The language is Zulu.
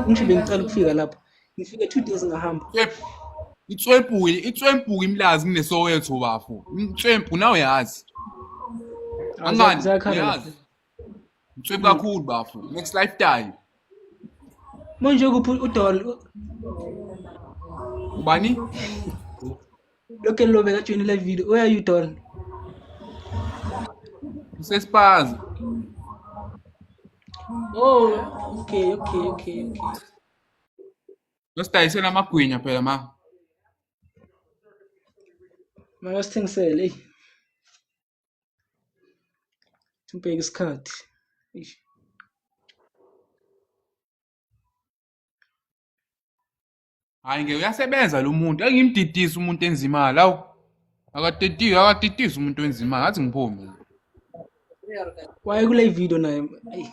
Ngisho bengicela ukufika lapho. Ngifike 2 days ngahamba. Itswempu itswempu imlazi kuneSoweto bafo. Itswempu nawe yazi. Angani uyazi. Itswempu kakhulu bafo. Next lifetime. Manje kuphi uDol? Ubani? Lokho lo bekajoyine live video. Where are you Don? Usespaza. Oh, okay. Losidayisela amagwinya phela ma. Makasithengisele eyi. Ngibheke isikhathi. Eish. Hayi ngeke uyasebenza lo muntu. Engimdidisa umuntu enza imali. Awu. Akadidiki, akadidisi umuntu wenza imali. Ngathi ngiphume. Waye kule video naye. Eyi.